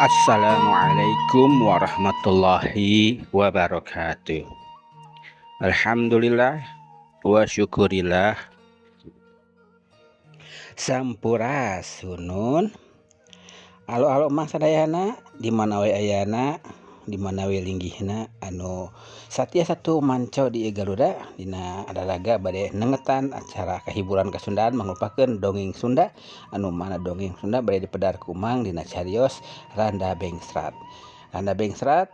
Assalamualaikum warahmatullahi wabarakatuh. Alhamdulillah wa syukurillah. Sampurasunun. Alo-alo Mang sadayana di mana we ayana, di mana we linggihna anu satia satu manco di Garuda dina adaraga bade nengetan acara kehiburan Kasundaan mangrupakeun dongeng Sunda anu mana dongeng Sunda bade dipedar ku Mang dina carios Randa Bengsrat. Randa Bengsrat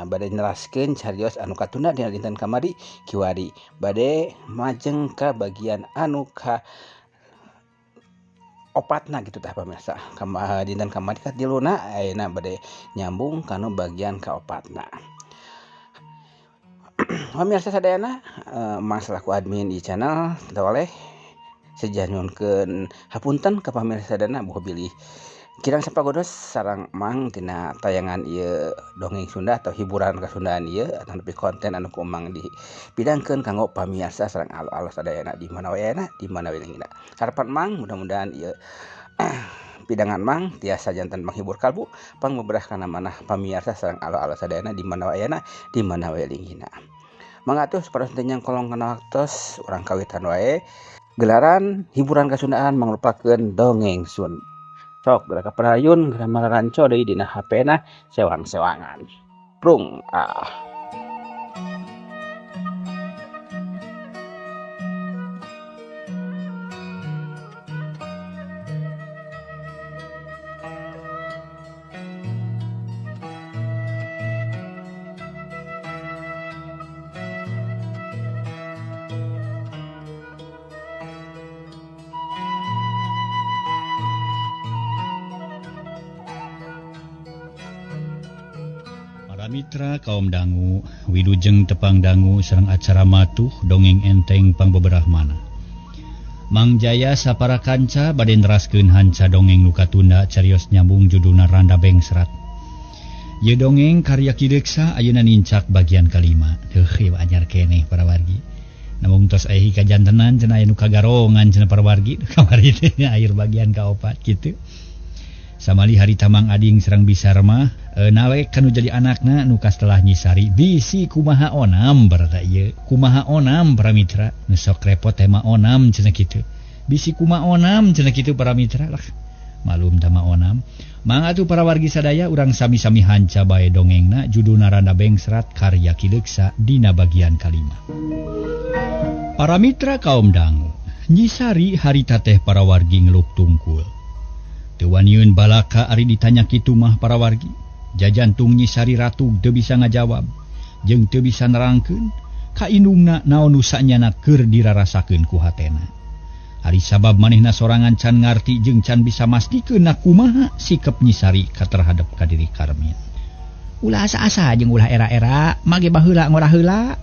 bade neraskeun carios anu katunda dina dinten kamari kiwari bade majeng ka bagian anu ka opatna gitu tah pamirsa. Dinten kamari katiluna ayeuna bade nyambung kanu bagian kaopatna. Pamirsa sadayana, Mang selaku admin di channel toleh sejah nyuhunkeun hapunten ka pamirsa sadayana boh bilih kirang sapagodos sareng Mang dina tayangan ieu dongeng Sunda atau hiburan Kasundaan ieu atau konten anu ku Mang dipidangkeun kanggo pamirsa sareng alo-alo sadayana di mana we ayana, di mana we linggihna. Harapan Mang mudah-mudahan ieu pidangan Mang tiasa janten menghibur kalbu pangbeberah kana manah pamirsa sareng alo-alo sadayana di mana we ayana, di mana we linggihna. Mangga atuh saparos teu nyangkolong kana waktos urang kawitan wae gelaran hiburan Kasundaan mangrupakeun dongeng Sunda. Sok geura kaparayun geura mararanco deui dina HP-na sewang-sewangan. Prung ah. Mitra kaum dangu wilujeng tepang dangu sareng acara matuh dongeng enteng pangbeberah mana. Mang Jaya sapara kanca bade neraskeun hanca dongeng nu katunda carios nyambung judulna Randa Bengsrat. Ieu dongeng karya Ki Deuksa ayeuna nincak bagian kalima. Heuh ieu anyar keneh para wargi. Namung tos aya kajantenan cenah aya nu kagarongan cenah para wargi kamari teh nya akhir bagian kaopat kitu. Samali harita Mang Ading serang Bisarmah nalek kanu jadi anakna nu kastelah Nyisari bisi kumaha onam berta ieu kumaha onam para mitra nu sok repot tema onam cenah kitu bisi kumaha onam cenah kitu para mitra lah malum tama onam. Mangga atuh para wargi sadaya urang sami-sami hanca bae dongengna judulna Randa Bengsrat karya Ki Deuksa dina bagian kalima. Para mitra kaum dangu Nyisari harita teh para wargi ngeluk tungkul. Teu waniun balaka ari ditanya kitu mah para wargi. Jajantung Nyisari ratug teu bisa ngajawab jeung teu bisa nerangkeun ka indungna naon nu sanyana keur dirarasakeun ku hatena. Ari sabab manehna sorangan can ngarti jeung can bisa mastikeun na kumaha sikep Nyisari ka terhadap ka diri Karmin. Ulah asa-asa jeung ulah era-era mage baheula ngora heula.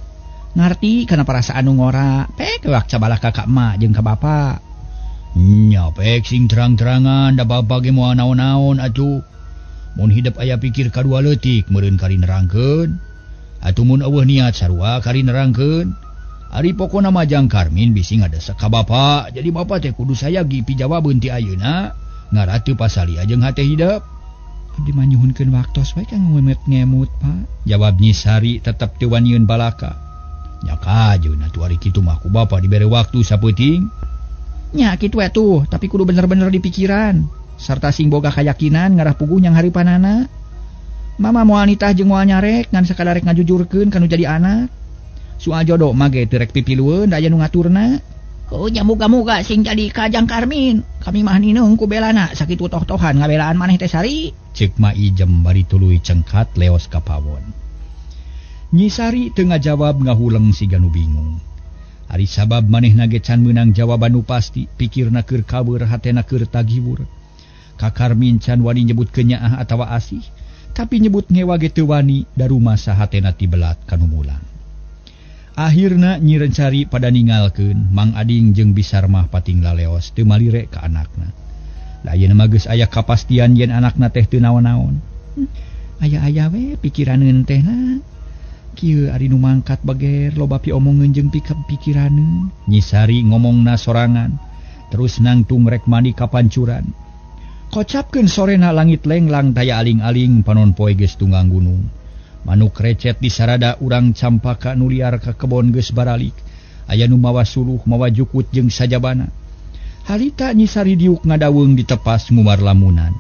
Ngarti kana perasaan nu ngora pek wak cabalaka ka emak jeung ka bapa. Nya pek sing terang-terangan da bapa ge moal naon-naon atuh. Mun hidep aya pikir kadua leutik meureun kari nerangkeun. Atuh mun eueuh niat sarua kari nerangkeun. Ari pokona mah jang Karmin bisi ngadesek ka bapa, jadi bapa teh kudu sayagi pijawabeun ti ayeuna ngarah teu pasalia jeung hate hidep. Abdi mah nyuhunkeun waktos wae kang ngemut-ngemut, Pak. Jawab Nyisari tetep teu waniun balaka. Nya kajeun atuh ari kitu mah ku bapa dibere waktu sapeuting. Nya kitu atuh, tapi kudu bener-bener dipikiran sarta sing boga kayakinan ngarah puguh nyang hareupanana. Mama moal nitah jeung moal nyarek ngan sakadar rek ngajujurkeun kanu jadi anak. Soal jodoh mah ge teu rek pipilueun da aya nu ngaturna. Heuh nya muga-muga sing jadi ka jang Karmin. Kami mah nineung ku belana sakitu toh-tohan ngabelaan maneh teh Sari. Ceuk Ma Ijem bari tuluy cengkat leos ka pawon. Nyisari teu ngajawab ngahuleng siga nu bingung. Ari sabab manehna ge can meunang jawaban nu pasti, pikirna keur kabeur hatena keur tagiwur. Ka Karmin can wani nyebut kenyaah atawa asih, tapi nyebut ngewa ge teu wani da rumasa hatena tibelat kanu mulang. Akhirna Nyi Rencari pada ningalkeun Mang Ading jeung Bisarmah pating laleos teu malire ka anakna. Da ayeuna mah geus aya kapastian yen anakna teh teu naon-naon. Aya-aya we pikiraneun teh na. Kieu ari nu mangkat bager loba piomongeun jeung pikiraneun. Nyisari ngomongna sorangan terus nangtung rek mandi ka pancuran. Kocapkeun sorena langit lenglang daya aling-aling panon poe geus tunggang gunung. Manuk recet di sarada urang campaka nu liar ka kebon geus baralik. Aya nu mawa suluh, mawa jukut jeung sajabana. Harita Nyi Sari diuk ngadaweung ditepas ngumar lamunan.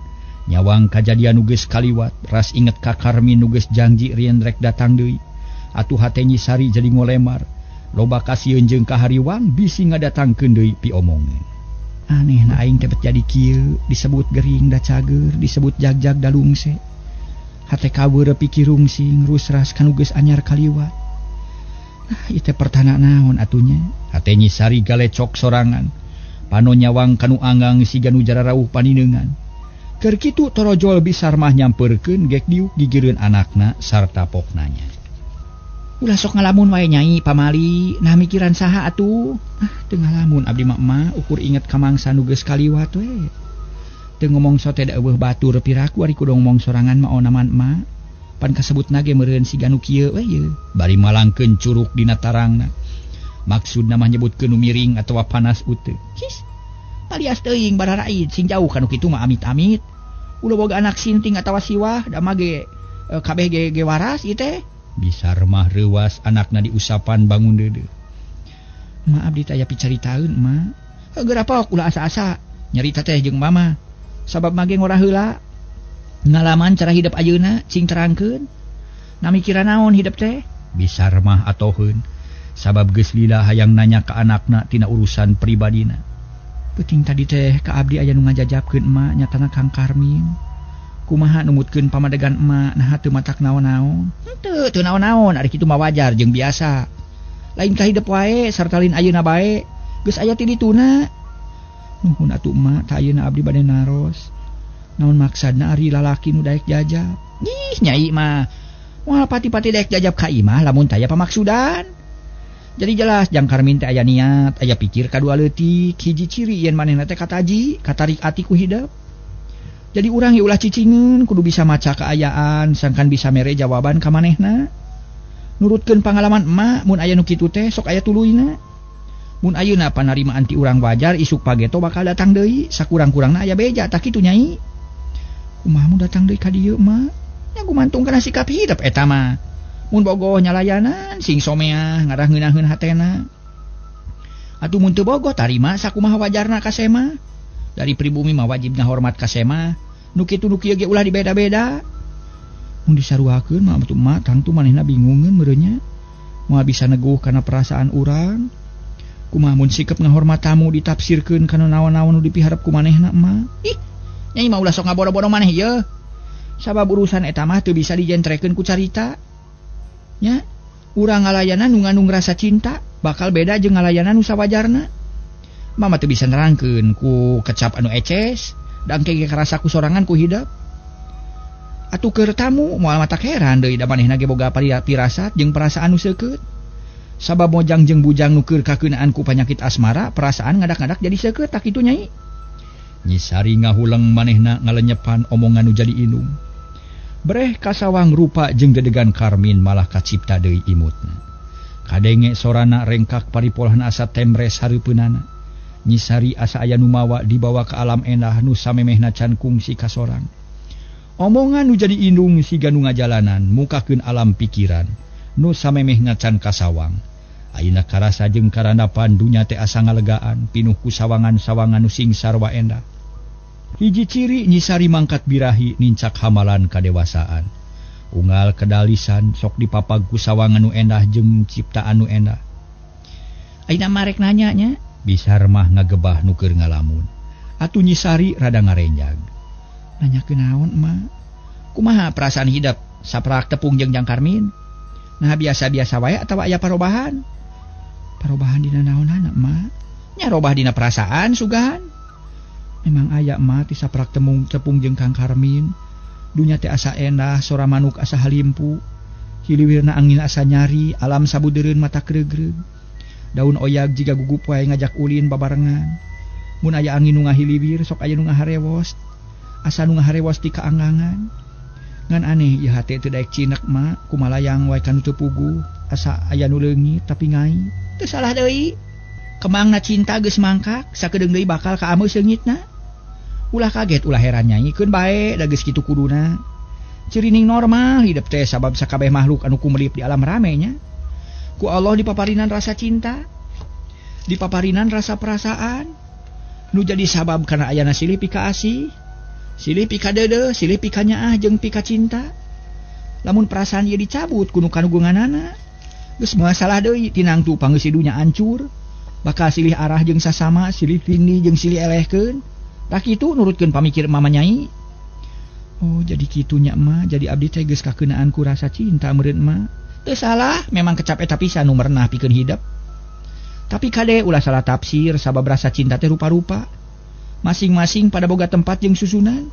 Nyawang kajadian nu geus kaliwat, ras inget ka Karmin nu geus janji rieun rek datang deui. Atuh hate Nyi Sari jadi ngolemar. Loba kasieun jeung kahariwang bisi ngadatangkeun deui piomongeun. Aneh na aing teh bet jadi kieu, disebut gering da cager, disebut jagjag da lungse. Hate kaweureup pikir rungsing, rusras kanu geus anyar kaliwat. Nah, ieu teh pertana naon atunya? Hate Nyi Sari galecok sorangan. Pano nyawang kanu anggang siga nu jararauh panineungan. Keur kitu torojol bisar mah nyampeurkeun gek diuk gigireun anakna sarta poknanya. Ulah sok ngalamun wae nyai pamali, nah mikiran saha atuh? Ah, teu ngalamun abdi mah emak, ukur inget ka mangsa nu geus kaliwat we. Teu ngomong sote da eueuh batur piraku ari kudu ngomong sorangan mah onaman emak. Pan kasebutna ge meureun siga nu kieu we ye. Bari malangkeun curuk dina tarangna. Maksudna mah nyebutkeun nu miring atawa panas uteu. His. Palias teuing bararaid sing jauh kanu kitu mah amit-amit. Ulah boga anak sinting atawa siwah da mah ge kabeh ge waras ieu teh. Bisa remah reuwas anakna diusapan bangun deudeuh. Ma abdi teh aya picaritaeun ma. Heuh pok ulah asa-asa nyarita teh jeung mama. Sabab mage ngora heula. Ngalaman cara hidup ayeuna cing terangkeun. Na mikiran naon hidup teh? Bisa remah atoheun. Sabab geus lila hayang nanya ka anakna tina urusan pribadina. Peuting tadi teh ka abdi aya nu ngajajabkeun emak nyatana Kang Karmin. Kumaha numutkeun pamadegan emak naha teu matak naon-naon. Henteu teu naon-naon ari kitu mah wajar jeung biasa. Lain ka hidep wae sarta lain ayeuna bae geus aya ti dituna. Nuhun atuh emak ta ayeuna abdi bade naros. Naon maksadna ari lalaki nu daek jajab? Ih nyai mah moal pati-pati daek jajab ka imah lamun taya pamaksudan. Jadi jelas jang Karmin teh aya niat, aya pikir kadua leutik, hiji ciri yen manehna teh kataji, katarik ati ku hidep. Jadi urang ulah cicingeun kudu bisa maca kaayaan sangkan bisa mere jawaban ka manehna. Nurutkeun pangalaman emak mun aya nu kitu teh sok aya tuluyna. Mun ayeuna panarimaan ti urang wajar isuk pageto bakal datang deui sakurang-kurangna aya beja tah kitu nyai. Kumaha mun datang deui ka dieu emak? Nya gumantung kana sikap hidep eta mah. Mun bogoh nyalayanan sing someah ngarah ngeunaheun hatena. Atuh mun teu bogoh tarima sakumaha wajarna ka sema. Dari pribumi mah wajib ngahormat ka sema. Nu kitu nu kieu ge ulah dibeda-beda. Mun disaruakeun mah atuh emak tangtu manehna bingungeun meureunnya. Moal bisa neguh kana perasaan urang. Kumaha mun sikep ngahormat tamu ditafsirkeun kana naon-naon nu dipiharep ku manehna emak. Ih, nyai mah ulah sok ngaboro-boro maneh ieu. Sabab urusan eta mah teu bisa dijentrekeun ku carita. Nya, urang ngalayanan nu ngandung rasa cinta bakal beda jeung ngalayanan nu sawajarna. Mama teu bisa nerangkeun ku kecap anu eces, da engke ge karasa ku sorangan ku hidep. Atuh keur tamu moal matak heran deui da manehna ge boga pirasat jeung perasaan nu seukeut. Sabab mojang jeung bujang nu keur kakeunaan ku panyakit asmara, perasaan ngadak-ngadak jadi seukeut tak kitu nyai. Nyi Sari ngahuleng manehna ngalenyepan omongan nu jadi indung. Breh kasawang rupa jeung dedegan Karmin malah kacipta deui imutna. Kadenge sorana rengkak paripolahna asa temres hareupeunana. Nyi Sari asa aya nu mawa dibawa ka alam endah nu samemehna can kungsi kasorang. Omongan nu jadi indung siga nu ngajalanan mukakeun alam pikiran nu samemehna can kasawang. Ayeuna karasa jeung karandapan dunya teh asa ngalegaan pinuh ku sawangan-sawangan nu sing sarwa endah. Hiji ciri Nyi Sari mangkat birahi nincak hamalan kadewasaan. Unggal kedalisan sok dipapag ku sawangan nu endah jeung ciptaan nu endah. Ayeuna marek nanya nya, bisa remah ngagebah nu keur ngalamun. Atuh Nyi Sari rada ngarenjag. Nanya kunaon emak? Kumaha perasaan hidep saprak tepung jeung Jang Karmin? Nah biasa-biasa wae atawa aya parobahan? Parobahan dina naonana emak? Nya robah dina perasaan sugan. Memang aya emak ti saprak tepung jeung Kang Karmin. Dunya teh asa endah, sora manuk asa halimpu. Hiliwirna angin asa nyari, alam sabudeureun mata kregreg. Daun oyag jiga gugup wae ngajak ulin babarengan. Mun aya angin nu ngahiliwir sok aya nu ngaharewos. Asa nu ngaharewos ti kaanggangan. Ngan aneh ieu hate teu daek cinek mak, kumalayang wae kanu teu puguh. Asa aya nu leungit tapi ngai. Teu salah deui. Kemangna cinta geus mangkak, sakedeung deui bakal kaameu seungitna. Ulah kaget ulah heran nyai keun bae da geus kitu kuduna. Cirining normal hidup teh sabab sakabeh makhluk anu kumelip di alam rame nya. Ku Allah dipaparinan rasa cinta, dipaparinan rasa perasaan. Nu jadi sabab kana ayana silih pika asih, silih pika deudeuh, silih pika nyaah jeung pika cinta. Lamun perasaan ieu dicabut ku nu kanugunganana, geus moal salah deui tinangtu pangeus dunya hancur. Bakal silih arah jeung sasama, silih tindih jeung silih elehkeun. Tah kitu nurutkeun pamikir mama nyai. Oh jadi kitu nya emak, jadi abdi teh geus kakeunaan ku rasa cinta meureun emak. Teu salah, memang kecap eta pisan nu merenah pikeun hidep. Tapi kade ulah salah tafsir sabab rasa cinta teh rupa-rupa. Masing-masing pada boga tempat jeung susunan.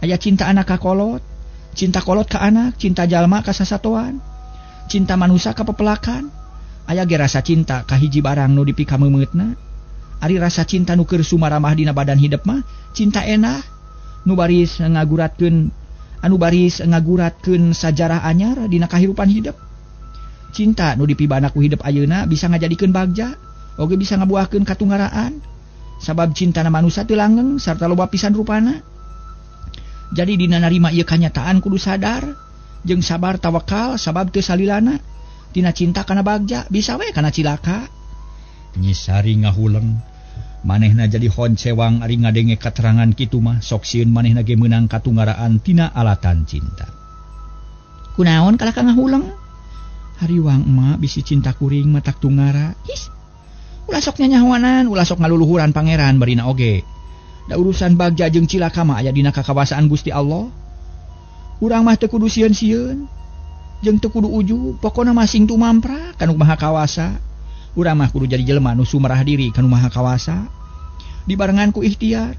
Aya cinta anak ka kolot, cinta kolot ka anak, cinta jalma ka sasatoan, cinta manusa ka pepelakan. Aya ge rasa cinta ka hiji barang nu dipikamemeutna. Ari rasa cinta nu keur sumaramah dina badan hidep mah cinta enah nu baris ngaguratkeun anu baris ngaguratkeun sajarah anyar dina kahirupan hidep. Cinta nu dipibana ku hidep ayeuna bisa ngajadikeun bagja, oge bisa ngabuahkeun katungaraan. Sabab cintana manusa teu langgeng sarta loba pisan rupana. Jadi dina narima ieu kanyataan kudu sadar jeung sabar tawakal sabab teu salilana. Tina cinta kana bagja bisa we kana cilaka. Nyisari ngahuleng manehna jadi honcewang ari ngadenge katerangan kitu mah sok sieun manehna ge meunang katungaraan tina alatan cinta. Kunaon kalah ka ngahuleng? Hariwang emak bisi cinta kuring matak tungara. His. Ulah sok nyanyahoanan, ulah sok ngaluluhuran pangeran barina oge. Da urusan bagja jeung cilaka mah aya dina kakawasaan Gusti Allah. Urang mah teu kudu sieun-sieun jeung teu kudu ujub, pokona mah sing tumampra ka nu Maha Kawasa. Urang mah kudu jadi jelema nu sumerah diri ka nu Maha Kawasa. Dibarengan ku ikhtiar.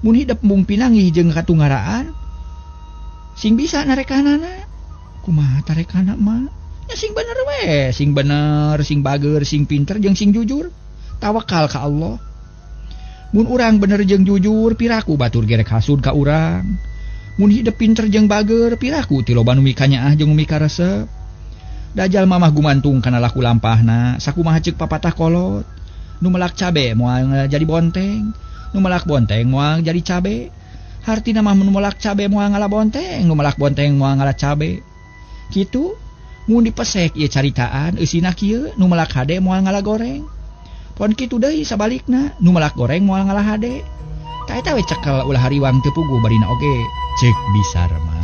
Mun hidep mung pinanggih jeung katungaraan, sing bisa narekanana. Kumaha tarekana mah? Ya sing bener we, sing bener, sing bager, sing pinter jeung sing jujur. Tawakal ka Allah. Mun urang bener jeung jujur, piraku batur gerek hasud ka urang. Mun hidep pinter jeung bager, piraku ti loba nu mikanyaah jeung nu mikaresep. Dajal mamah gumantung kana laku lampahna, sakumaha ceuk papatah kolot. Nu melak cabe moal jadi bonteng, nu melak bonteng moal jadi cabe. Hartina mah nu melak cabe moal ngala bonteng, nu melak bonteng moal ngala cabe. Kitu mun dipesek ieu caritaan eusina kieu, nu melak hade moal ngala goreng. Pon kitu deui sabalikna, nu melak goreng moal ngala hade. Tah eta we cekel ulah hariwang teu puguh barina oge. Ceuk Bisarma.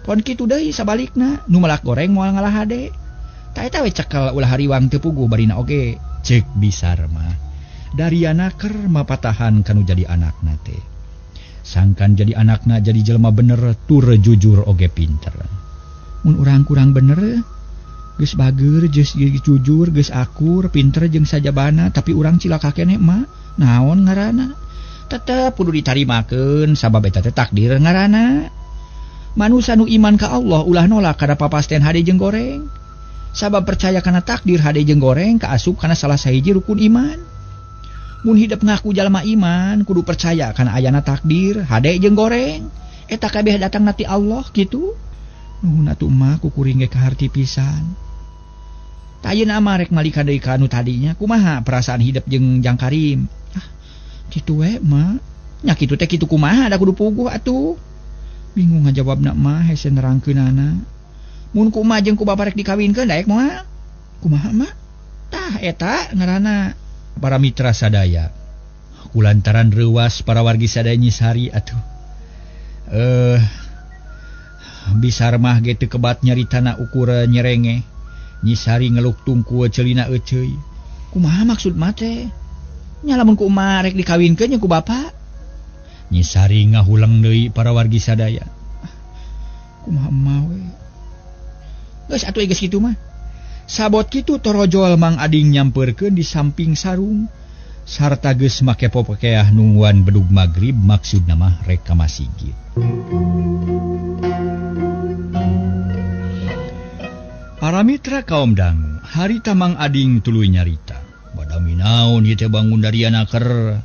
Pon kitu deui sabalikna, nu melak goreng moal ngalah hade. Tah eta we cekel ulah hariwang teu puguh barina oge. Ceuk Bisarma. Dariana keur mapatahan kanu jadi anakna teh. Sangkan jadi anakna jadi jelema bener tur jujur oge pinter. Mun urang kurang bener, geus bager, geus jujur, geus akur, pinter jeung sajabana, tapi urang cilaka keneh mah. Naon ngaranna? Tetep kudu ditarimakeun sabab eta teh takdir ngaranna. Manusa nu iman ka Allah ulah nolak kana papasten hade jeung goreng. Sabab percaya kana takdir hade jeung goreng kaasup kana salah sahiji rukun iman. Mun hidep ngaku jalma iman kudu percaya kana ayana takdir hade jeung goreng. Eta kabeh datangna ti Allah kitu. Nuhun atuh mah ku kuring ge kaharti pisan. Tah ayeuna mah rek malika deui ka anu tadinya kumaha perasaan hidep jeung Jang Karim. Ah, kitu we mah. Nya kitu teh kitu kumaha da kudu puguh atuh. Bingung ngajawabna mah hese nerangkeunana. Mun ku emak jeung ku bapak rek dikawinkeun daek moal. Kumaha mah? Tah eta ngaranna. Para mitra sadaya. Kulantaran reuwas para wargi sadaya Nyisari atuh. Bisarmah ge teu kebat nyaritana ukur nyerenge. Nyisari ngeluk tungku celina euceuy. Kumaha maksud mah teh? Nya lamun ku emak rek dikawinkeun jeung ku bapak. Nyisari ngahuleng deui para wargi sadaya. Kumaha emak we. Geus atuh geus kitu mah. Sabot kitu torojol Mang Ading nyamperkeun di samping sarung sarta geus make popokeah nungguan bedug magrib maksudna mah rek ka masigit. Para Para mitra kaum dangu, harita Mang Ading tuluy nyarita. Badami naon ieu teh bangun dari anaker.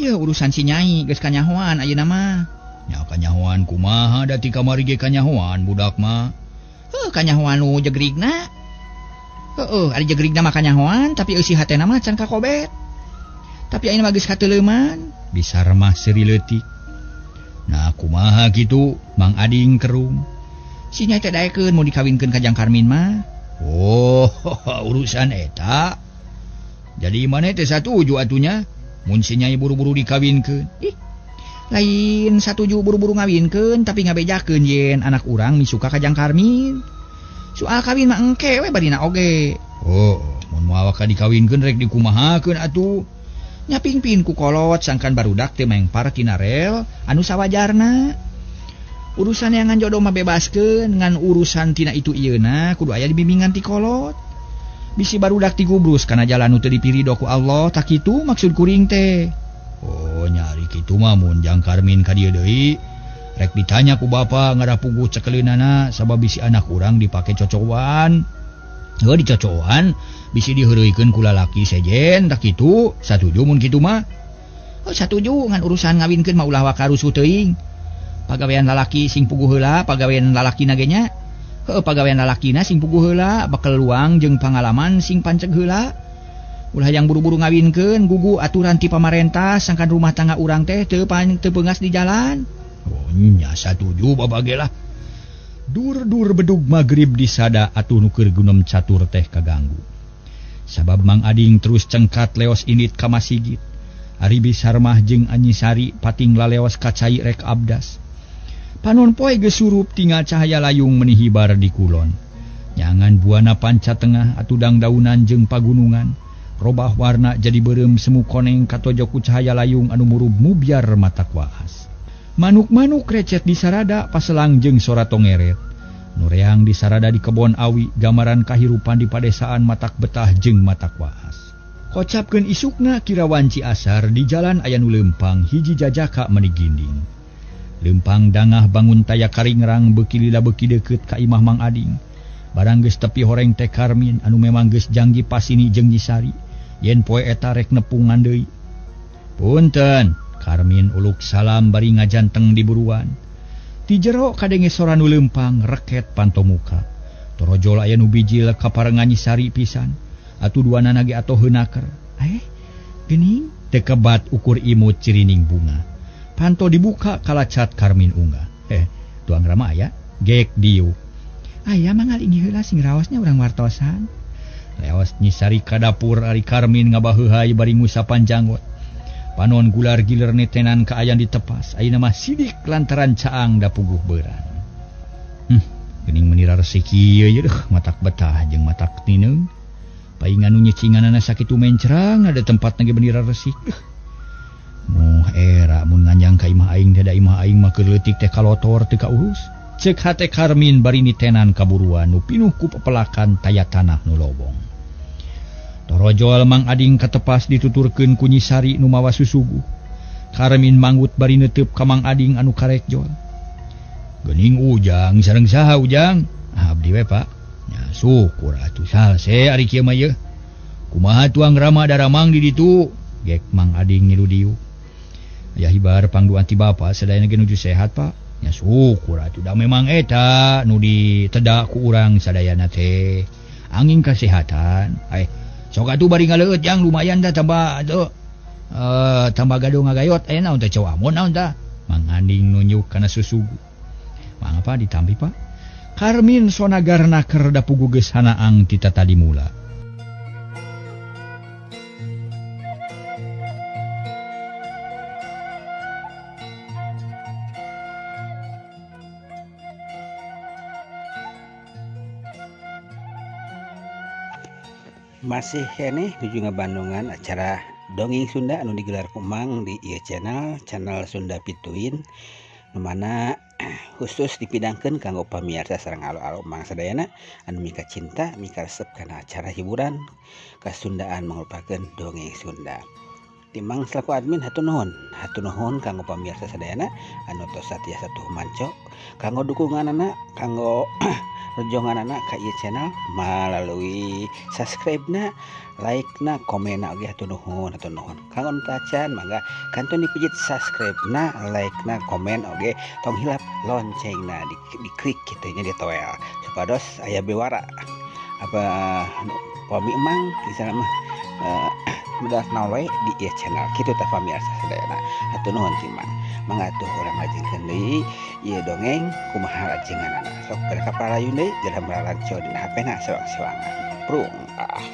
Ieu urusan si Nyai geus kanyahoan ayeuna mah. Nya kanyahoan kumaha da ti kamari ge kanyahoan budak mah. Heuh kanyahoan nu jegrigna. Heueuh ari jegrigna mah kanyahoan tapi eusi hatena mah can kakobet. Tapi ayeuna mah geus kateuleman. Bisa remah seuri leutik. Nah kumaha kitu Mang Ading kerung. Si Nyai teh daekeun mun dikawinkeun ka Jang Karmin mah. Oh, urusan eta. Jadi maneh teh satuju atunya mun si Nyai buru-buru dikawinkeun. Ih, lain satuju buru-buru ngawinkeun tapi ngabejakeun yen anak urang misuka ka Jang Karmin. Soal kawin mah engke we badina oge. Oh, mun moal ka dikawinkeun rek dikumahakeun atuh. Nya pingpin ku kolot sangkan barudak teh mengpar tina rel anu sawajarna. Urusan yang ngan jodoh mah bebaskeun ngan urusan tina itu ieuna kudu aya dibimbingan ti kolot. Bisi barudak tigubrus kana jalan nu teu dipirido ku Allah tak kitu maksud kuring teh. Oh nyari kitu mah mun Jang Karmin ka dieu deui rek ditanya ku bapa ngarapuguh cekeleunana sabab bisi anak urang dipake cocowan. Heuh dicocowan bisi diheureuykeun ku lalaki sejen tak kitu satuju mun kitu mah. Oh satuju ngan urusan ngawinkeun mah ulah wakarusuh teuing. Pagawean lalaki sing puguh heula, pagawean lalakina ge nya. Heuh pagawean lalakina sing puguh heula, bakal luang jeung pangalaman sing panceg heula. Ulah yang buru-buru ngawinkeun gugu aturan ti pamarentah sangkan rumah tangga urang teh teu peungas di jalan. Oh nya satuju babage lah. Dur-dur bedug magrib disada atuh nu keur gunem catur teh kaganggu. Sabab Mang Ading terus cengkat leos indit ka masigit. Ari Bisarmah jeung Anyisari pating laleos ka cai rek abdas. Panon poe geus surup tinggal cahaya layung menihibar di kulon. Nyangan buana panca tengah atuh dangdaunan jeung pagunungan. Robah warna jadi beureum semu koneng katojo ku cahaya layung anu murub mubyar mata kuas. Manuk-manuk recet di sarada paselang jeung sora tongeret. Nureang di sarada di kebon awi gambaran kahirupan di padesaan matak betah jeung matak waas. Kocapkeun isukna kira wanci asar di jalan aya nu leumpang hiji jajaka meuni ginding. Lempang dangah bangun taya karingrang beuki lila beuki deukeut ka imah Mang Ading. Barang geus tepi horeng teh Karmin anu memang geus janggi pasini jeung Nyisari. Yen poe eta rek nepungan deui. Punten, Karmin uluk salam bari ngajanteng di buruan. Ti jero kadenge sora nu leumpang reket panto muka. Torojol aya nu bijil kaparengan Nyisari pisan. Atuh duanana ge atoh heunaker. Geuning teu kebat ukur imut cirining bunga. Panto dibuka kalacat Karmin unggah. Tuang Rama aya gek diuk. Aya mangalingi heula sing raosnya urang wartosan. Leos Nyisari ka dapur ari Karmin ngabaheuhay bari ngusapan janggot. Panon gular giler netenan kaayan ditepas. Ayeuna mah sidik lantaran caang da puguh beuran. Geuning meuni resik ieu ye deuh matak betah jeung matak tineung. Paingan nu nyicinganana sakitu mencrang ada tempat ge beunira resik. Muh era mun nganjang ka imah aing teh da imah aing mah keur leutik teh kalotor teu kaurus. Ceuk hate Karmin bari nitenan kaburuan nu pinuh ku pepelakan taya tanah nu lobong. Torojol Mang Ading katepas dituturkeun ku Nyisari nu mawa susuguh. Karmin manggut bari neuteub ka Mang Ading anu karek jol. Geuning Ujang sareng saha Ujang? Abdi we Pak. Nya syukur atuh salse ari kieu mah yeuh. Kumaha tuang Rama daramang di ditu? Gek Mang Ading ngilu diuk. Aya hibar pangduan ti bapa sadayana ge nuju sehat Pak. Nya syukur atuh da memang eta nu diteda ku urang sadayana teh. Angin kasehatan. Sok atuh bari ngaleueut jang lumayan dah tambah atuh. Tambah gaduh ngagayot aya naon teh cawamon naon tah. Mang Ading nunjuk kana susugu. Mang apa ditampi Pak? Karmin sonagarna keur da puguh geus hanaang ti tatadi mula. Masih keneh nuju ngabandungan acara Dongeng Sunda anu digelar ku Mang di ieu channel, channel Sunda Pituin, nu mana khusus dipidangkeun kanggo pamirsa sareng alo-alo Mang sadayana anu mika cinta, mika resep kana acara hiburan kasundaan mangrupakeun dongeng Sunda. Timang selaku admin hatur nuhun. Hatur nuhun kanggo pamirsa sadayana anu tos satia satuhu manco kanggo dukunganana, kanggo rejonganana ka ieu channel melalui subscribe na, like na, komen na oge hatur nuhun, hatur nuhun. Kanggo nu tacan mangga kantun dipijit subscribe na, like na, komen oge tong hilap loncengna diklik kitu nya ditoel supados aya bewara apa pami emang misalnya mah mudah naon di ieu channel kitu tah pamirsa sadayana. Hatur nuhun timang. Mangga atuh urang lajengkeun deui ieu dongeng kumaha lajenganana. Sok geura ka parayun deui geura maralanco dina HP-na sewang-sewangan. Prung ah.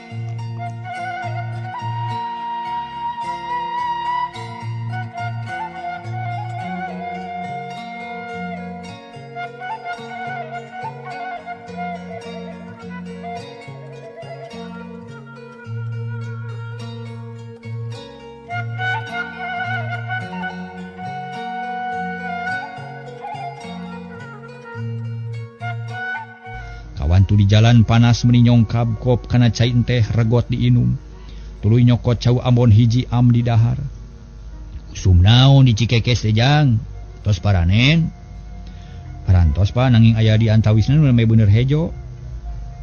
Kawantu di jalan panas meni nyongkab kop kana cai teh regot diinum. Tuluy nyokot cau ambon hiji am di dahar. Usum naon di Cikekes teh jang? Tos paranen. Parantos pa nanging aya di antawisna nu namanya bener hejo.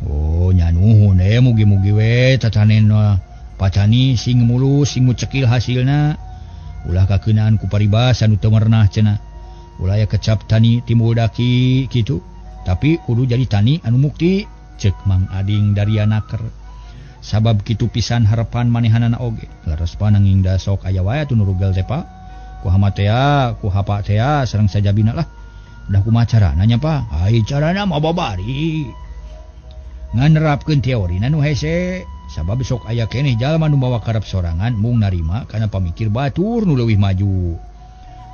Oh nya nuhun mugi-mugi we tatanen patani sing mulus sing mucekil hasilna. Ulah kakeunaan ku paribasa nu teu merenah cenah. Ulah aya kecap tani timbul daki kitu. Tapi kudu jadi tani anu mukti cek Mang Ading dari anaker. Sabab kitu pisan harapan manehanana oge. Leres pa nanging da sok aya wae atuh nu rugel teh pa. Ku hama tea, ku hapa tea sareng sajabina lah. Udah kumaha carana nya pa? Ai carana mah babari. Ngan nerapkeun teorina nu hese. Sabab sok aya keneh jalma nu mawa karep sorangan mung narima kana pamikir batur nu leuwih maju.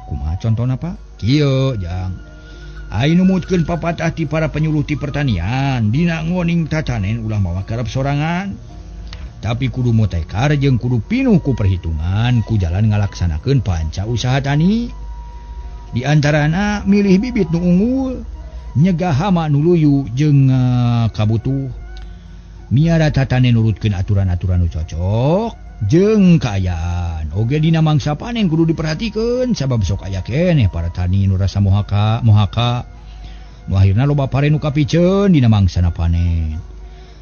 Kumaha contona pa? Kieu jang. Ai numutkeun papatah ti para penyuluh ti pertanian dina ngoning tatanen ulah mawa karep sorangan tapi kudu motekar jeung kudu pinuh ku perhitungan ku jalan ngalaksanakeun panca usaha tani di antarana milih bibit nu unggul nyegah hama nu luyu jeung kabutuh miara tatanen nurutkeun aturan-aturan nu cocok jeung kaayaan oge dina mangsa panen kudu diperhatikeun sabab sok aya keneh para tani nu rasa mohaka mohaka nu akhirna loba pare nu kapiceun dina mangsana panen.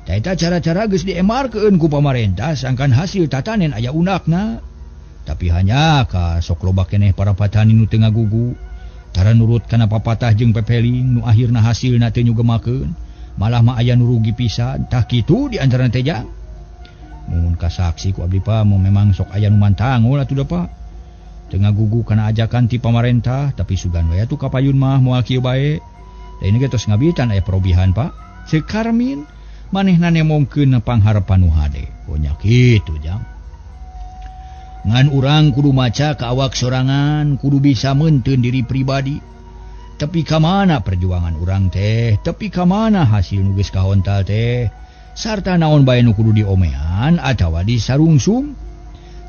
Ta eta cara-cara geus diemarkeun ku pamarentah sangkan hasil tatanen aya undakna tapi hanya ka sok loba keneh para patani nu teu ngagugu tara nurut kana papatah jeung pepeling nu akhirna hasilna teu nyugemakeun malah mah aya nu rugi pisan. Tah kitu di antarana teh jang. Mun kasaksi ku abdi pa mun memang sok aya nu mantangul atuh da pa. Teu ngagugu kana ajakan ti pamarentah tapi sugan we atuh kapayun mah moal kieu bae. Da ini ge tos ngabitan aya perobihan pa. Ceuk Karmin manehna nemongkeun pangharepan nu hade. Oh nya kitu jang. Ngan urang kudu maca ka awak sorangan, kudu bisa meunteun diri pribadi. Tepi ka mana perjuangan urang teh, tepi ka mana hasil nu geus kahontal teh. Sarta naon bae nu kudu diomean atawa disarungsum.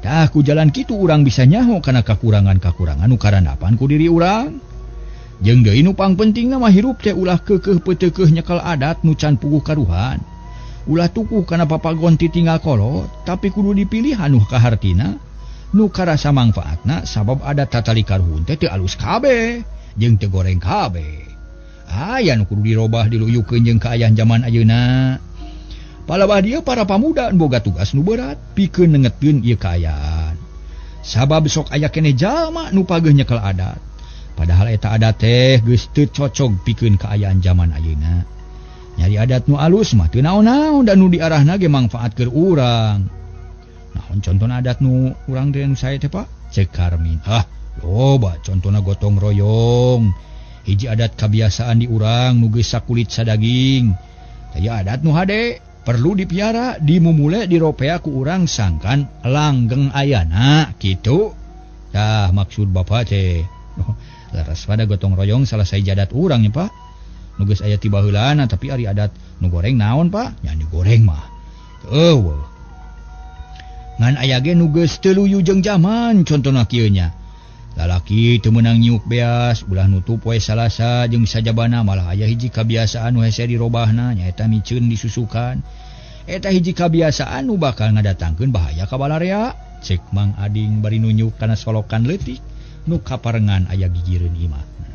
Tah ku jalan kitu urang bisa nyaho kana kakurangan-kakurangan nu karandapan ku diri urang. Jeung deui nu pangpentingna mah hirup teh ulah keukeuh peuteukeuh nyekel adat nu can puguh karuhan. Ulah tukuh kana papagon ti tinggal kolot, tapi kudu dipilih anu kahartina, nu karasa mangfaatna sabab adat tatali karuhun teh teu alus kabeh jeung teu goreng kabeh. Aya nu kudu dirobah diluyukeun jeung kaayaan jaman ayeuna. Palebah dia para pamuda boga tugas nu berat pikeun nengetkeun ieu kaayaan. Sabab sok aya keneh jalma nu pageuh nyekel adat. Padahal eta adat teh geus teu cocog pikeun kaayaan jaman ayeuna. Nyari adat nu alus mah teu naon-naon dan nu diarahna ge mangfaat keur urang. Naon contona adat nu urang teh nu sae teh Pak? Ceuk Karmin. Hah, loba contona gotong royong. Hiji adat kabiasaan di urang nu geus sakulit sadaging. Taya adat nu hade perlu dipiara, dimumule, diropea ku urang sangkan langgeng ayana kitu. Tah maksud bapak teh. Leres pada gotong royong salah sahiji adat urang nya Pak. Nu geus aya ti baheulana tapi ari adat nu goreng naon Pak? Nya nu goreng mah. Eueuh. Ngan aya ge nu geus teu luyu jeung jaman contona kieu nya. Lalaki teu meunang nyiuk beas, ulah nutup poe Salasa jeung sajabana malah aya hiji kabiasaan nu hese dirobahna nyaeta miceun disusukan. Eta hiji kabiasaan nu bakal ngadatangkeun bahaya ka balarea. Cek Mang Ading bari nunjuk kana solokan leutik nu kaparengan aya gigireun imahna.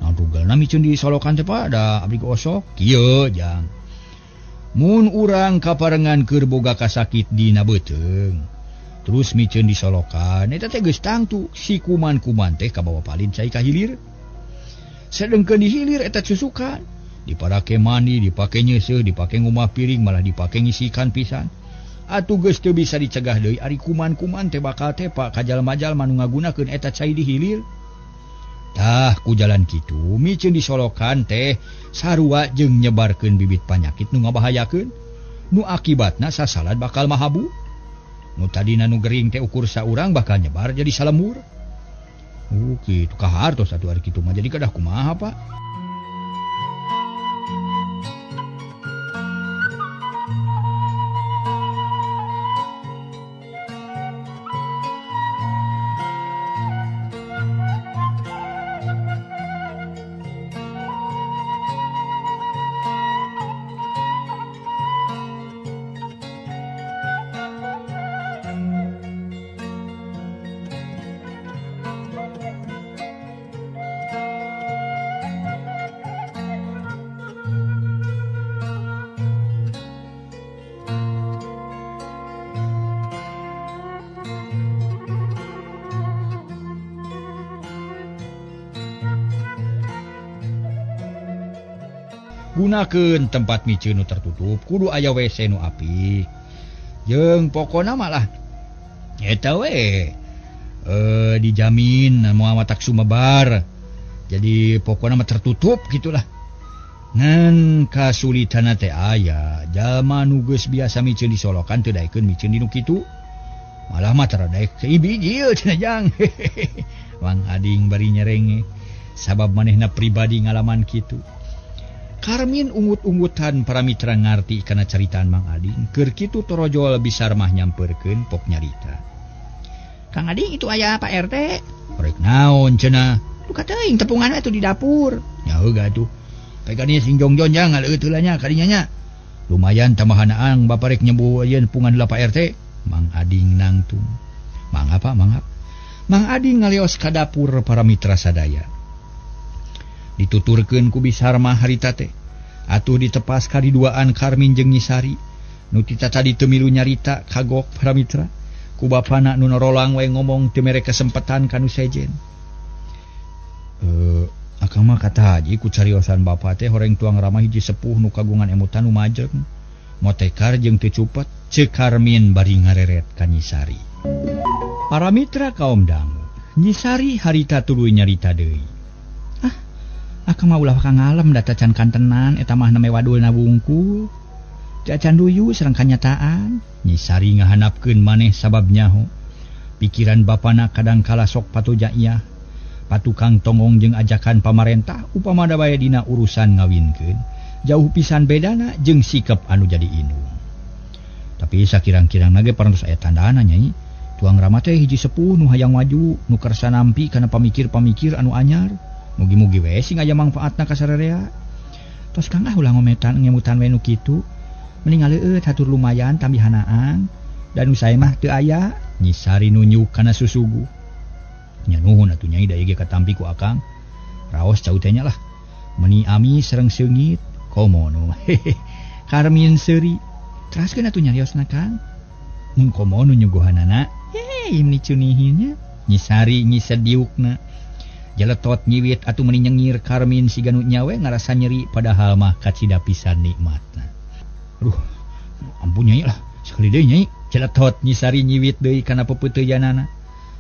Naon rugelna miceun di solokan teh Pak, da abdi gosok. Kieu jang. Mun urang kaparengan keur boga kasakit dina beuteung, terus miceun di solokan, eta teh geus tangtu si kuman-kuman teh kabawa palin cai ka hilir. Sedengkeun di hilir eta susukan, diparake mandi, dipake nyeuseuh, dipake ngumah piring, malah dipake ngisikan pisan. Atuh geus teu bisa dicegah deui ari kuman-kuman teh bakal tepa ka jalma-jalma nu ngagunakeun eta cai di hilir. Tah ku jalan kitu miceun di solokan teh sarua jeung nyebarkeun bibit panyakit nu ngabahayakeun, nu akibatna sasalad bakal mahabu. Nu tadina nu gering teh ukur saurang bakal nyebar jadi salemur. Kitu kahartos atuh ari kitu mah jadi kedah kumaha Pak? Gunakeun tempat miceun nu tertutup, kudu aya WC nu apik. Jeung pokona malah eta we dijamin moal matak sumebar. Jadi pokona mah tertutup gitulah. Ngan kasulitanna teh aya, jalma nu geus biasa miceun di solokan teu daekeun miceun di nu kitu. Malah mah tara daek ibiji ieu cenah jang. Mang Ading bari nyerenge sabab manehna pribadi ngalaman kitu. Karmin ungut-ungutan para mitra ngarti kana caritaan Mang Ading. Keur kitu torojol bisar mah nyamperkeun pok nyarita. Kang Ading itu aya Pak RT. Rek naon cenah? Duka teuing tepungan we atuh di dapur. Nya heug atuh. Pegani sing jongjon jang ngaleueut heula nya kadinya nya. Lumayan tambahanaan bapak rek nyembuh yeun pungan heula Pak RT. Mang Ading nangtung. Mangga Pak, mangga. Mang Ading ngaleos ka dapur para mitra sadaya. Dituturkeun ku bisar mah harita teh. Atuh ditepas kadiduaan Karmin jeung Nyisari. Nu tita tadi teu milu nyarita kagok para mitra. Ku bapana nu norolang we ngomong teu mere kesempatan ka nu sejen. Akang mah kata haji ku cariosan bapa teh horeng tuang ramah hiji sepuh nu kagungan emutan nu majeng. Motekar jeung teu cupet ceuk Karmin bari ngareret ka Nyisari. Para mitra kaum dangu, Nyisari harita tuluy nyarita deui. Akang mah ulah ka ngalem da tacan kantenan eta mah name wadulna wungkul. Cacan duyu sareng kanyataan. Nyisari ngahanapkeun maneh sabab nyaho. Pikiran bapana kadang kala sok patuja iah. Patukang tongong jeung ajakan pamarentah upama da bae dina urusan ngawinkeun. Jauh pisan bedana jeung sikap anu jadi indung. Tapi sakirang-kirangna ge parantos aya tandana nyai. Tuang Rama teh hiji sepuh nu hayang maju, nu kersa nampi kana pamikir-pamikir anu anyar. Mugi-mugi we sing aya mangfaatna ka sararea. Tos Kang ah ulah ngometan ngemutan we nu kitu. Mending ngaleueut hatur lumayan tambihanaan. Dan nu sae mah teu aya. Nyisari nunjuk kana susugu. Nya nuhun atuh nyai da ieu ge katampi ku akang. Raos cau teh nya lah. Meni ami sareng seungit komo nu. Karmin seuri. Teraskeun atuh nyariosna Kang. Mun komo nu nyuguhanana. Hei meni cunihin nya. Nyisari nyisediukna. Jeletot nyiwit atuh meni nyengir Karmin siga nu nyawe ngarasa nyeri padahal mah kacida pisan nikmatna. Aduh, ampun nyai lah, sekali deui nyai. Jeletot Nyisari nyiwit deui kana pepeuteuyanana.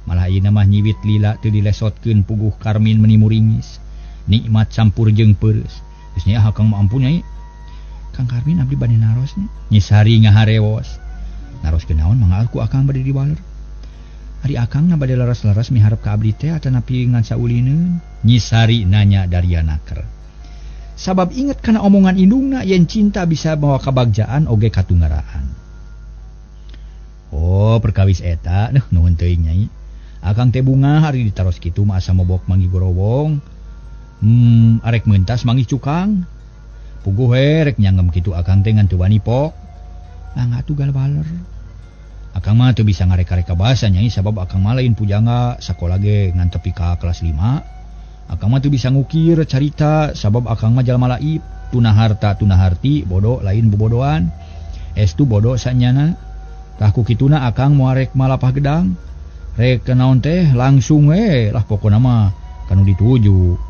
Malah ayeuna mah nyiwit lila teu dilesotkeun puguh Karmin meni muringis. Nikmat campur jeung peureus. Geus nya akang mah ampun nyai. Kang Karmin abdi bade naros nya. Nyisari ngaharewos. Naroskeun naon mangga ku akang bade diwaler. Ari akang na bade leres-leres miharep ka abdi teh atanapi ngan saulineun. Nyisari nanya daria naker. Sabab inget kana omongan indungna yen cinta bisa mawa kabagjaan oge katungaraan. Oh, perkawis eta, neuh nuhun teuing nyai. Akang teh bunga hari ditaros kitu mah asa mobok manggih gorowong. Arek mentas manggih cukang. Puguh we rek nyanggem kitu akang teh ngan teu wani pok. Mangga atuh galwaler. Akang mah teu bisa ngareka-reka basa Nyai sabab akang mah lain pujangga sakola ge ngan tepi ka kelas 5. Akang mah teu bisa ngukir carita sabab akang mah jalma laib, tuna harta tuna harti, bodoh lain bobodoan. Estu bodoh sanyana. Tah ku kituna akang moal rek malapah gedang. Rek naon teh langsung we lah pokona mah kanu dituju.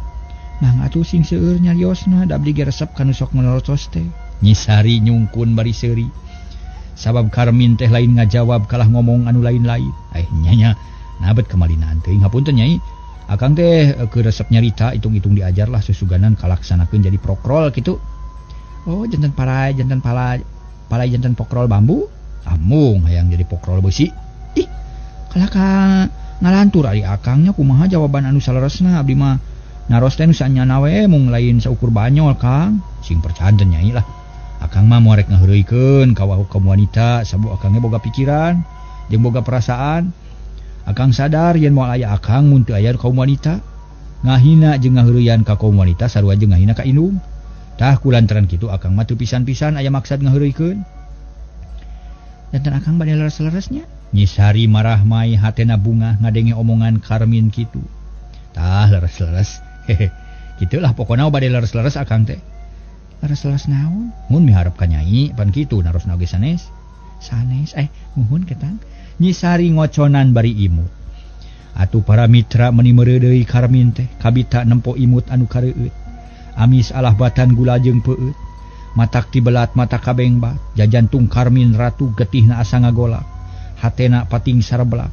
Mangga atuh sing seueur nyariosna da abdi ge resep kanu sok menorocos teh. Nyi Sari nyungkun bari seuri. Sabab Karmin teh lain ngajawab kalah ngomong anu lain-lain. Nya nabet kemalinaan teuing hapunten Nyai. Akang teh keur resep nyarita hitung-hitung diajar lah susuganan kalaksanakeun jadi prokrol kitu. Oh janten palai janten palai palai janten pokrol bambu. Amung hayang jadi pokrol besi. Ih kalah ka ngalantur ari akangnya kumaha jawaban anu saleresna abdi mah naros teh nu sanyana we mung lain saukur banyol Kang. Sing percanten Nyai lah. Akang mah moal rek ngaheureuykeun ka kaum wanita sabab akangnya boga pikiran jeung boga perasaan. Akang sadar yen moal aya akang mun teu aya kaum wanita. Ngahina jeung ngaheureyan ka kaum wanita sarua jeung ngahina ka indung. Tah kulantaran kitu akang mah teu pisan-pisan aya maksad ngaheureuykeun. Janten akang bade leres-leresnya. Nyi Sari marah mai hatena bungah ngadenge omongan Karmin kitu. Tah leres-leres. Hehe. Kitulah pokona bade leres-leres akang teh. Leres-leres naon? Mun miharep ka Nyai pan kitu narosna oge sanes. Sanes muhun ketang. Nyi Sari ngoconan bari imut. Atuh para mitra meuni meureudeuy Karmin teh kabita nempo imut anu kareueut. Amis alah batan gula jeung peueut. Matak tibelat mata kabeng bat. Jajantung Karmin ratu getihna asa ngagolak. Hatena pating sareblak.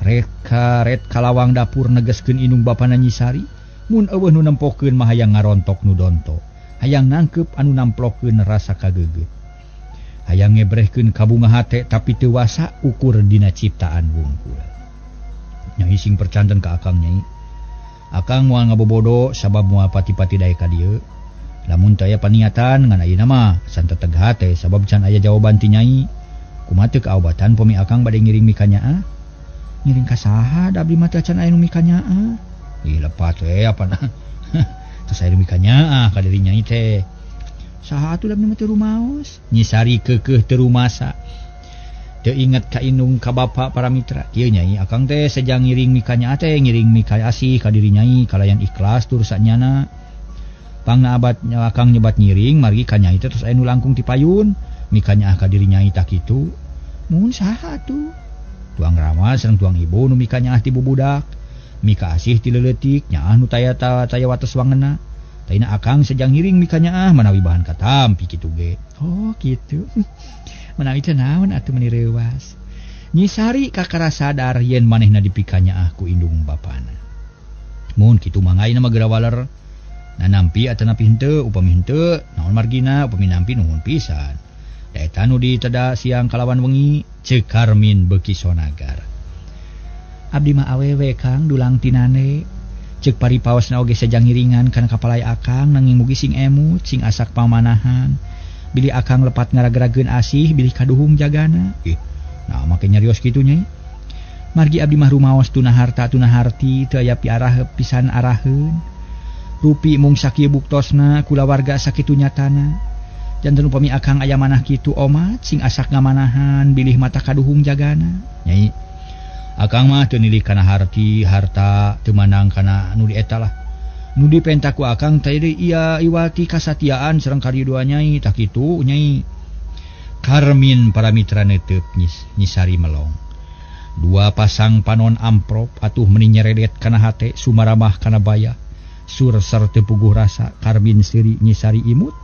Ret karet kalawang dapur negeskeun indung bapana Nyi Sari. Mun eueuh nu nempokeun mah hayang ngarontok nu donto. Hayang nangkep anu namplokeun rasa kagegeut. Hayang ngebrehkeun kabunga hate tapi teu wasa ukur dina ciptaan wungkul. Nyai sing percanten ka akang Nyai. Akang moal ngabobodo sabab moal pati-pati daek ka dieu. Lamun teu aya paniatan ngan ayeuna mah santeteg hate sabab can aya jawaban ti Nyai. Kumaha teu kaobatan pami akang bade ngiring mikanyaah? Ngiring ka saha da abdi mah teu can aya nu mikanyaah. Ih lepat we apana. Terus aya nu mikanyaah ka diri Nyai teh. Saha atuh da abdi mah teu rumaos? Nyi Sari keukeuh teu rumasa. Teu inget ka indung ka bapa para mitra. Ieu Nyai akang teh sejang ngiring mikanyaah teh ngiring mikaasih ka diri Nyai kalayan ikhlas tur sanyana. Pangna abad akang nyebat ngiring margi ka Nyai teh terus aya nu langkung ti payun. Mikanyaah ka diri Nyai tah kitu. Mun saha atuh? Tuang rama sareng tuang ibu nu mikanyaah ti bubudak. Mikaasih ti leuletik nyaah nu taya taya wates wangena. Taina akang sejang ngiring mikanyaah manawi bahan katampi kitu ge. Oh kitu. Menawi teh naon atuh meuni reuwas. Nyi Sari kakara sadar yen manehna dipikanyaah ku indung bapana. Mun kitu mangga ayeuna mah geura waler. Nanampi atanapi henteu, upami henteu naon margina, upami nampi nuhun pisan. Da eta nu diteda siang kalawan wengi, ceuk Karmin beuki sonagar. Abdi mah awewe Kang dulang tinane. Ceuk paripaosna oge sejang ngiringan kana kapalai akang nanging mugi sing emut, sing asak pamanahan. Bilih akang lepat ngaragrageun asih, bilih kaduhung jagana. Ih, nah make nyarios kitu Nyai. Margi abdi mah rumaos tuna harta tuna harti teu aya piarah pisan araheun. Rupi mung sakieu buktosna kulawarga sakitu nyatana. Janten upami akang aya manah kitu omat sing asak ngamanahan bilih mata kaduhung jagana. Nyai, akang mah teu nilih kana harti harta teu manang kana nu di eta lah. Nu dipenta ku akang teh deui ieu iwati kasatiaan sareng karidua Nyai tah kitu Nyai. Karmin para mitra neuteub Nyi Sari melong. Dua pasang panon amprop atuh meuni nyeredet kana hate sumaramah kana baya. Sur-ser teu puguh rasa Karmin seuri Nyi Sari imut.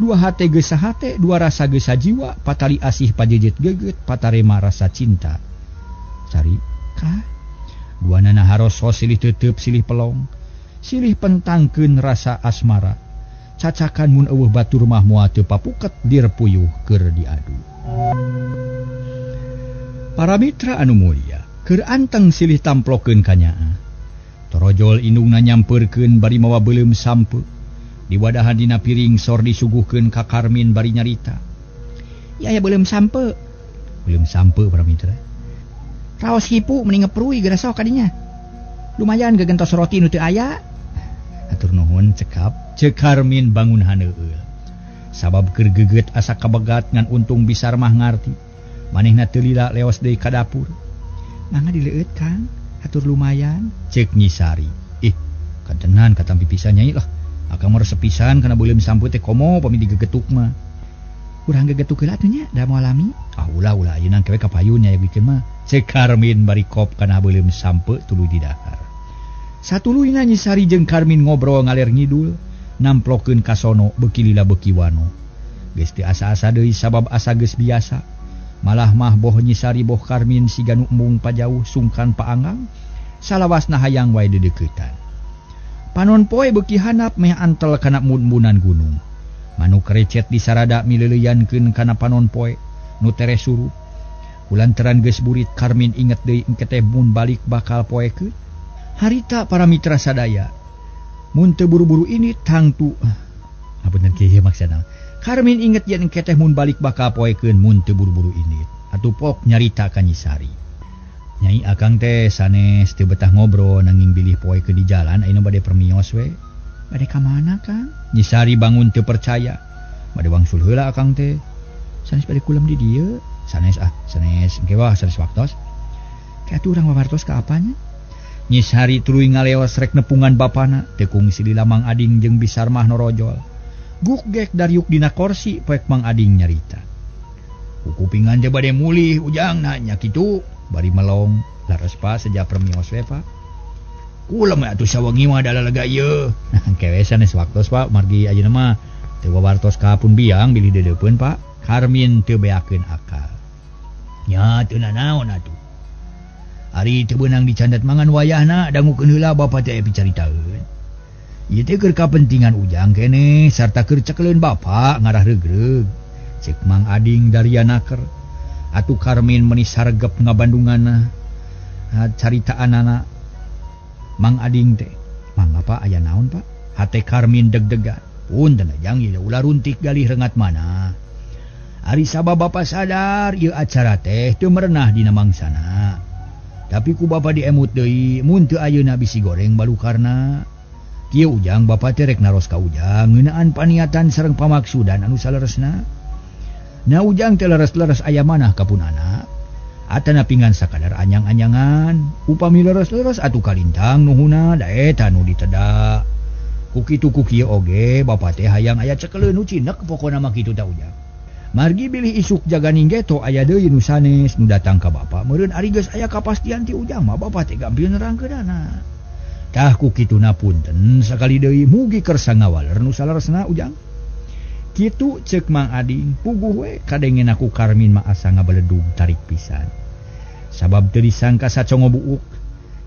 Dua hate geus sahate, dua rasa geus sajiwa, patali asih pajejet geget, patarema rasa cinta. Sari kah? Dua nana harosos silih teuteub silih pelong. Silih pentangkeun rasa asmara. Cacakan mun eueuh batur mah moal teu papuket dir puyuh keur diadu. Para mitra anu mulia, keur anteng silih tamplokeun kanyaah. Torojol indungna nyampeurkeun bari mawa beuleum sampe. Diwadahan dina piring sor disuguhkeun ka Karmin bari nyarita. Ya aya beuleum sampe. Beuleum sampe para mitra. Raos hipu meni ngeprui geura sok kadinya. Lumayan gegentos roti nu teu aya. Atur nuhun cekap, ceuk Karmin bangun haneueul. Sabab keur geget asa kabegat ngan untung Bisar mah ngarti. Manehna teu lila leos deui ka dapur. Mangga dileueut Kang, hatur lumayan. Ceuk Nyi Sari. Ih, katenan katampi pisan Nyai lah. Akang mah resep pisan kana beuleum sampeut teh komo pami digegetuk mah. Urang gegetuk heula atuh nya, da moal lami. Ah ulah ulah ayeuna kewe ka payun nya bikin mah. Ceuk Karmin bari kop kana beuleum sampeut tuluy didahar. Satuluyna Nyi Sari jeung Karmin ngobrol ngaler ngidul, namplokeun ka sono beuki lila beuki wano. Geus teu asa-asa deui sabab asa geus biasa. Malah mah boh Nyi Sari boh Karmin siga nu embung pajauh sungkan paanggang, salawasna hayang wae deudeuketan. Panon poe beuki handap meh antel kana mun-munan gunung. Manuk recet disarada mileuleyankeun kana panon poe nu tereh surup. Kulantaran geus burit Karmin inget deui engke teh mun balik bakal poekeun. Harita para mitra sadaya, mun teu buru-buru ini tangtu. Hapunten kieu maksudna. Karmin inget yen engke teh mun balik bakal poekeun mun teu buru-buru ini. Atuh pok nyarita ka Nyi Sari. Nyai akang teh sanes teu betah ngobrol nanging bilih poekeun di jalan ayeuna bade permios we. Bade ka mana Kang? Nyi Sari bangun teu percaya. Bade wangsul heula akang teh. Sanes bade kulem di dieu. Sanes ah, sanes engke wah sanes waktos. Ke atuh urang wawartos ka apanya? Nyi Sari tuluy ngaleos rek nepungan bapana, teu kungsi lila Mang Ading jeung Bisar mah norojol. Guk gek dariuk dina korsi poek Mang Ading nyarita. Kukupingan teh bade mulih ujang nya kitu bari melong. Laras pa seja permios we Pak. Kulem atuh sawengi mah da lega ieu. Kewe sanes waktos Pak, margi ayeuna mah teu wawartos ka pun biang bilih deudeupeun Pak. Karmin teu beakeun akal. Nya teu nanaon atuh. Ari teu beunang dicandat mangan wayahna dangukeun heula bapa teh picaritaeun. Ieu teh keur kapentingan ujang keneh sarta keur cekeleun bapa ngarah regreg. Ceuk Mang Ading darianaker. Atuh Karmin meuni sargep ngabandunganna. Caritaanana Mang Ading teh. Mangga Pak aya naon Pak? Hate Karmin deg-degan. Punten jang ieu ulah runtik galih rengat mana. Ari sabab bapa sadar ieu acara teh teu merenah dina mangsana. Tapi ku bapa diemut deui mun teu ayeuna bisi goreng balukarna. Kieu ujang bapa teh rek naros ka ujang ngeunaan paniatan sareng pamaksudan anu saleresna. Na ujang teh leres-leres aya manah ka pun anak. Atana pingan sakadar anyang-anyangan, upami leres-leres atuh kalintang nuhuna da eta nu diteda. Ku kitu ku kieu oge bapa teh hayang aya cekeleun nu cinek pokona mah kitu ta ujang. Margi bilih isuk jaga ninggeto aya deui nu sanes nu datang ka bapa meureun ari geus aya kapastian ti ujang mah bapa teh gampil nerangkeunana. Tah ku kituna punten sakali deui mugi kersa ngawaler nu saleresna ujang. Kitu ceuk Mang Ading puguh we kadengena ku Karmin mah asa ngabeledug tarik pisan. Sabab teu disangka sacongo buuk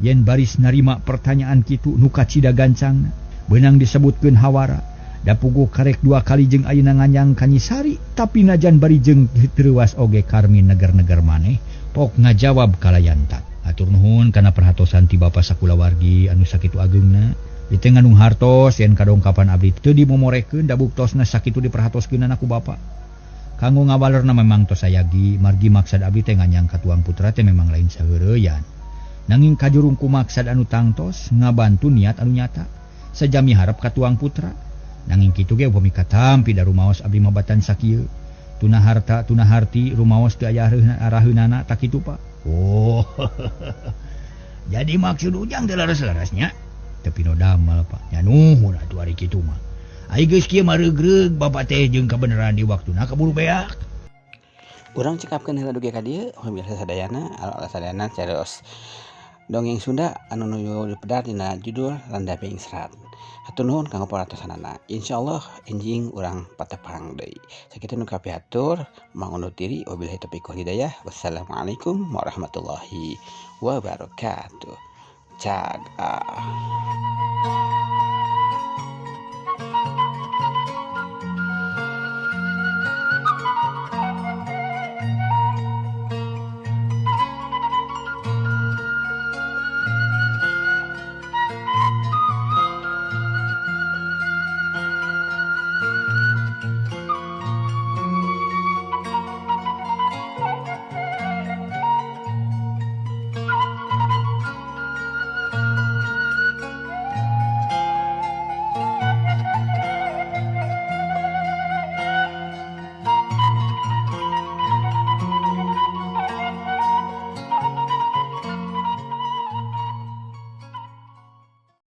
yen baris narima pertanyaan kitu nu kacida gancangna beunang disebutkeun hawara. Da puguh karek dua kali jeung ayeuna nganyang ka Nyi Sari tapi najan bari jeung tereuwas oge Karmin neger-neger maneh pok ngajawab kalayantak. Atur nuhun kana perhatosan ti bapa sakulawargi anu sakitu ageungna. Di teh ngandung hartos yen kadongkapan abdi teu dimomorekeun da buktosna sakitu diperhatoskeunana ku bapa. Kanggo ngawalerna memang tos sayagi margi maksad abdi teh nganyang ka tuang putra teh memang lain saheureyan. Nanging kajurung ku maksad anu tangtos ngabantu niat anu nyata. Sajami harap ka tuang putra. Nanging kitu ge upami katampi da rumaos abdi mabatan sakieu. Tuna harta tuna harti rumaos teu aya araheunana tak kitu Pak. Oh. Jadi maksud ujang teh leres-leresnya. Tapi no damel Pak. Nya nuhun atuh ari kitu mah. Ai geus kieu mah regreg bapa teh jeung kabeneran di waktuna kaburu beak. Urang cekapkeun heula dugi ka dieu pamirsa sadayana, ala sadayana carios dongeng Sunda anu nuju dipedar dina judul Landaping Serat. Hatur nuhun kanggo perhatosanana. Insyaallah enjing urang patepang deui. Sakitu nu kapihatur, mang undur diri, wabillahi taufiq wal hidayah. Wassalamualaikum warahmatullahi wabarakatuh. Cagah.